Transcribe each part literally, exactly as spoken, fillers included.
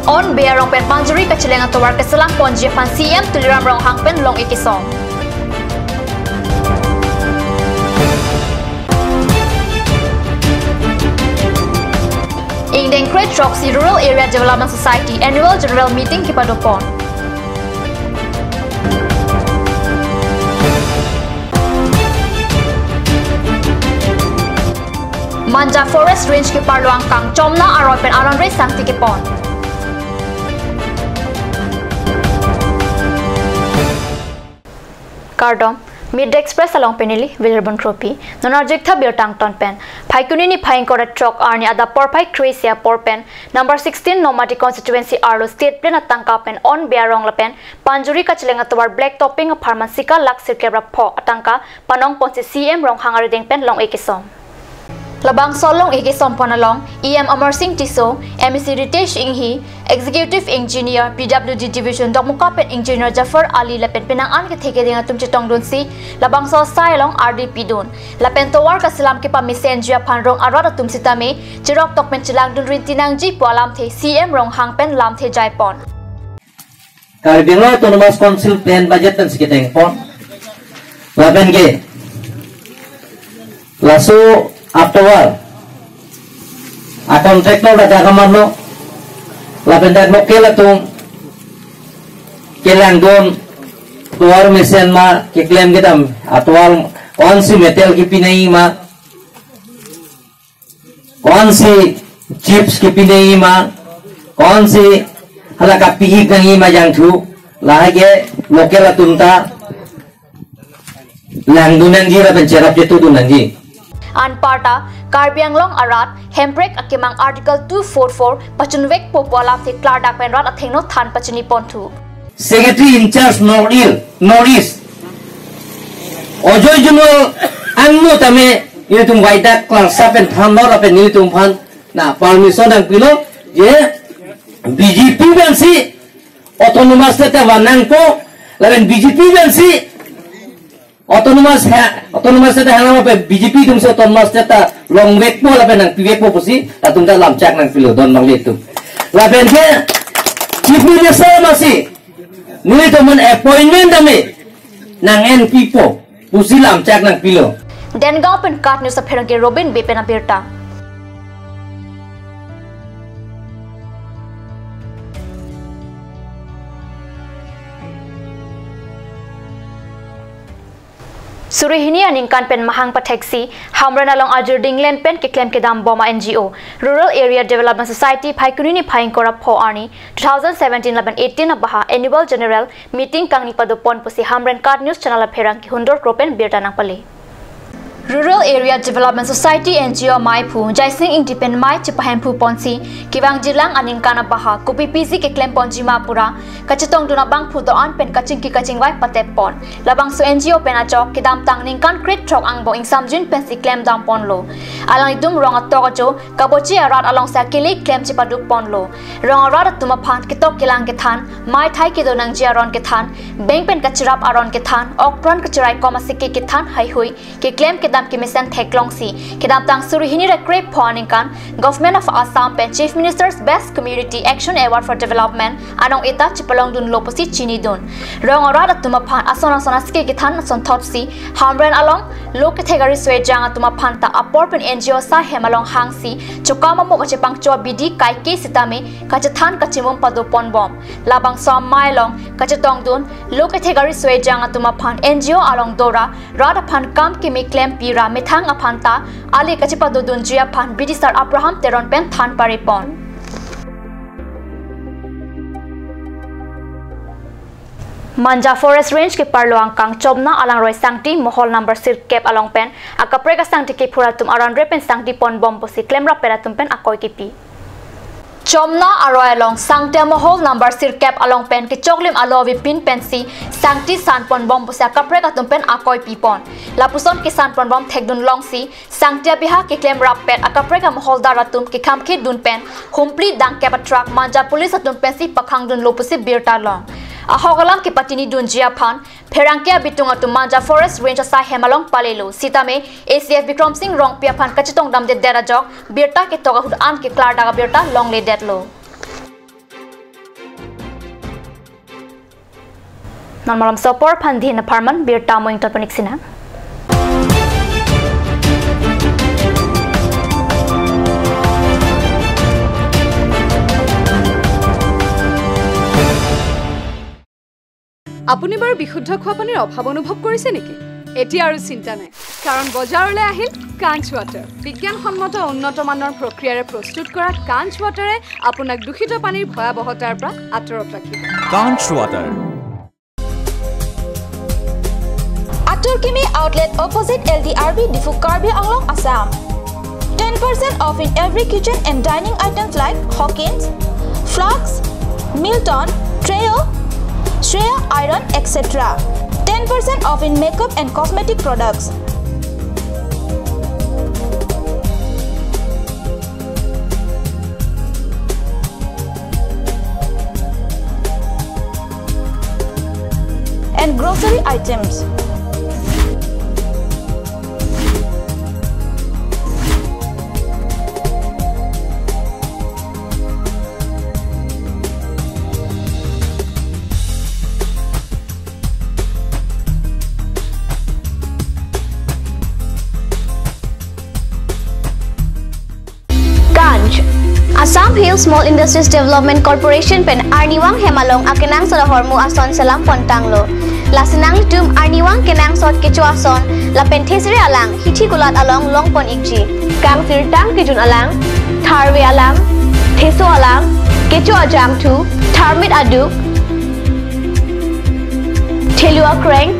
Onbe arong pen panjuri kacheleng atovar keselam ponji aphan C M Tuliram Ronghang pen long-e kesom. Ingdeng kre-throksi Rural Area Development Society Annual General Meeting kepadopon. Manja Forest Range keparlo angkang Chomna aroi pen aron re sangti kepon. Kardom, Midday Express along pen neli Wilhelm Kropi, non arjutha birta angton pen. Phaikuni niphai ingkoi ra throk arni adap porphai kre-isi apor pen, number sixteen Nomati constituency arlo state plan atangka pen onbe arong lapen panjuri kacheleng atovar black topping apharman sika lakh sirkep ra pho atangka panong ponsi C M Ronghang arideng pen long-e kesom. Labangso long-e kesom pon along E M Amarsing Tisso, M A C Ritesh Enghi, Executive Engineer P W D Division Dokmoka pen Engineer Jafar Ali lapen penang an kethe keding atum chetongdunsi labangso asai along ardi pidun. Lapen tovar kaselam kepamesenji aphan rong arat atum sitame cherok tok pen chelangdun rinti nangji pu alamthe C M Ronghang pen lamthe jaipon. Karbi Anglong Autonomous Council plan budget pensi ketengpon. Lapen ke laso atovar a contractor ta jaka mano. Lapen dak local atum kelangdun tovar mesen ma keklem kedam atovar konsi metal kepi nangji ma, konsi chips kepi nangji ma, konsi hala kapi-ik nangji ma jangthu, lahai ke local atum ta langdun nangji lapen cherap chetudun nangji. Anparta Karbi Anglong arat hemprek akemang Article two four four pachunvekpo pu alamthe klardak pen rat athengno than pachini ponthu. Secretary in charge North East, North East. Ajoy Junwal angno tame ilitum waidak klangsa pen thanlo lapen ilitum aphan na permission nangpilo je B J P pensi autonomous state ta van nangpo lapen B J P pensi autonomous ha, autonomous state ha nang pe B J P atumsi autonomous state ta longvekpo lapen nangpivekpo pusi latum ta lamchak nangpilo don bang le atum. Lapen ke Chief Minister masi nelitum appointment tame nang-enpipo pusi lamchak nangpilo. Dengaon pen KAT News apherangke Robin Bey pen abirta. Suri hini aningkan pen mahang patheksi Hamren along ajir dinglen pen keklem kedam bom a N G O Rural Area Development Society Phaikuni niphai ingkoi ra pho arni two thousand seventeen lapen eighteen abaha Annual General Meeting kangni padopon pusi Hamren KAT News Channel apherangke Hundor Kro pen birta nangpale. Rural Area Development Society N G O maiphu Jaising Ingti pen mei chepahemphu ponsi kevang jilang aningkan abaha kopi pisi keklem ponji ma pura kachetongdun abangphu do-an pen kachingki kachingvai patep pon. Labangso N G O pen ajok kedamtang ningkan kre-throk angbong ingsamjin pensi klemdam ponlo. Alanglitum rong atok ajo kabochi arat alongsi akele klem chepaduk ponlo. Rong arat atum aphan ketok kelang kethan, mei thai kedo nangji aron kethan, beng pen kacherap aron kethan, okpran kacheraikom asike kethan haihui keklem kedam kemesen theklongsi kedamtang suri hini ra krepho aningkan Government of Assam pen Chief Minister's Best Community Action Award for Development anong eta chepalongdunlo pusi chinidun. Rong arat atum aphan ason ason asike kethan asonthotsi Hamren along lo kethek ari soi jang atum aphan ta apor pen N G O asai hem along hangsi chokam amo kachepangcho abidi kaike sitame kachethan kachemum padopon bom. Labangso amei along kachetongdun lo kethek ari soi jang atum aphan N G O along dora rat aphan kam keme klempi ra methang aphan ta ale kachepadodunji aphan bidisar Abraham Teron pen than parepon. Manja Forest Range keparlo angkang Chomna alangroi Sangti Mohol number sirkep along pen akaprek asangti kephur atum aron re pen sangti pon bom pusi klemrap pet atum pen akoi kipi. Chomna aroi along Sangti Mohol number sirkep along pen kechoklim alo avepin pensi sangti san pon bom pusi akaprek atum pen akoi pipon. Lapuson kesan pon bom thekdun longsi sangti abiha keklemrap pet akaprek amoholdar atum kekhamkhe dun pen humpli dangkep atrak Manja police atum pensi pakhangdunlo pusi birta long. Ahok alam kepatini dunji aphan pherangke abitung atum Manja Forest Range asai hem along palelo. Sitame A C F Bikram Singh Rongpi aphan kachetongdamdedet ajok birta ketok ahut an keklardak abirta longledetlo. Malom sopor aphan dihin apharman birta mo ingtonpon-ik sinang. আপুনি বাৰু বিশুদ্ধ খোৱা পানীৰ অভাৱ অনুভৱ কৰিছে নেকি? এতিয়া আৰু চিন্তা নাই, কাৰণ বজাৰলৈ আহিল কাঞ্চ ৱাটাৰ। বিজ্ঞানসন্মত উন্নত মানৰ প্ৰক্ৰিয়াৰে প্ৰস্তুত কৰা কাঞ্চ ৱাটাৰে আপোনাক দূষিত পানীৰ ভয়াৱহতাৰ পৰা আঁতৰত ৰাখিব। কাঞ্চ water. Atur Kimi Outlet, opposite L D R B, Diphu, Karbi Anglong, Assam. Ten percent off in every kitchen and dining items like Hawkins, Flux, Milton, Treo, Shreya Iron, et cetera. Ten percent off in makeup and cosmetic products. And grocery items. Kancch. Assam Hill Small Industries Development Corporation pen arnivang hem along akenangsot ahormu ason selam pontanglo. Lasi nanglitum arnivang kenangsot kecho ason lapen thesere alang hithi kulat along longpon-ikji. Kangsirtang kejun alang, tharve alang, theso alang, kecho ajangthu, tharmit aduk, thelu akreng,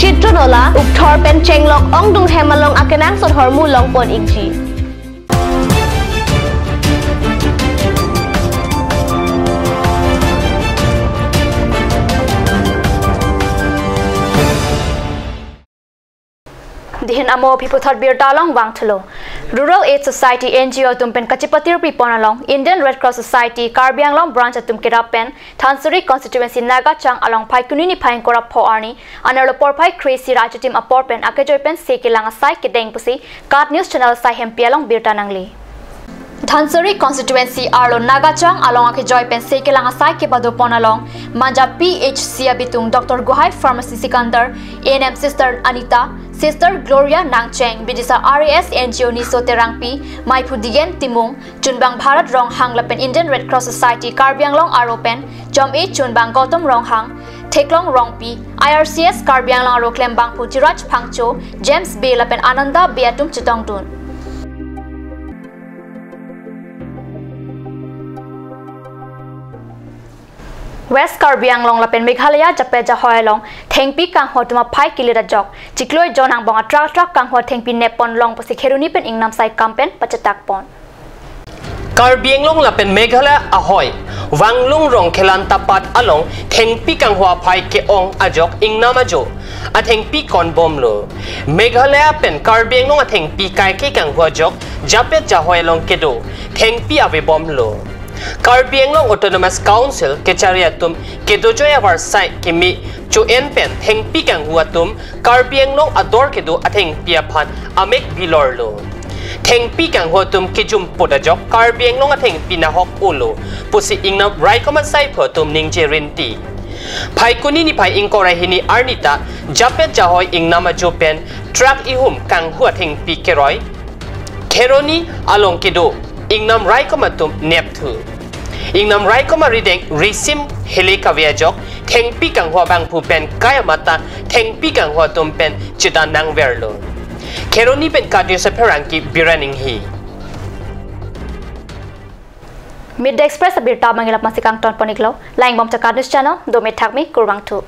chitron ola, ukthor pen chenglok ongdung hem along akenangsot ahormu longpon-ikji. Dihin amo aphi puthot birta along vangthulo. Rural Aid Society, N G O atum pen kachipatirpipon along Indian Red Cross Society Karbi Anglong Branch atum kerap pen Dhansiri Constituency Nagachang along Phaikuni niphai ingkoi ra pho arni anerlo porphai kre-isi ra achitim apor pen akejoi pen se kelang asai kedeng pusi KAT News Channel asai hempi along birta nangli. Dhansiri Constituency arlo Nagachang along akejoi pen se kelang asai kepadopon along Manja P H C abitung Doctor Gohai, Pharmacist Sikandar, A N M Sister Anita, Sister Gloria Nangcheng, bidisar R A S N G O Niso Terangpi, Maiphu Diyen Timung, chunbang Bharat Ronghang lapen Indian Red Cross Society Karbi Anglong aro pen jom-e chunbang Gautam Ronghang, Theklong Rongpi, I R C S Karbi Anglong aro klembangphu Jiraj Phangcho, James Bey lapen Ananda Bey atum chetongdun. West Karbi Anglong lapen Meghalaya japet jahoi along thengpi kanghu atum aphai kilit ajok chiklo-i jon angbong atrak atrak kanghu athengpi neppon long pusi kheroni pen ingnam sai kam pen pachetakpon. Karbi Anglong lapen Meghalaya ahoi Wanglung Rongkhelan tapat along thengpi kanghu aphai ke-ong ajok ingnam ajo athengpi konbomlo. Meghalaya pen Karbi Anglong athengpi kaike kanghu ajok japet jahoi along kedo thengpi avebomlo. Karbi Anglong Autonomous Council kechari atum kedojoi avarsai kimi cho-en pen thengpi kanghu atum Karbi Anglong ador kedo athengpi aphan amek bilorlo. Thengpi kanghu atum kejumput ajok Karbi Anglong athengpi nahok olo pusi ingnam raikom asaiphu atum ningje rinti. Phaikuni niphai ingkoi ra hini arni ta japet jahoi ingnam ajo pen truck ihum kanghu athengpi keroi kheroni along kedo ingnam raikom atum nepthu. Ingnam raikom arideng risim hele kave ajok thengpi kanghu abangphu pen kai amata thengpi kanghu atum pen chita nangverlo. Kheroni pen KAT News apherangke Biren Enghi. Midday Express abirta abang ila masi kangtonpon-iklo. Langbom ta KAT News Channel, dome thakme, kurvangthu.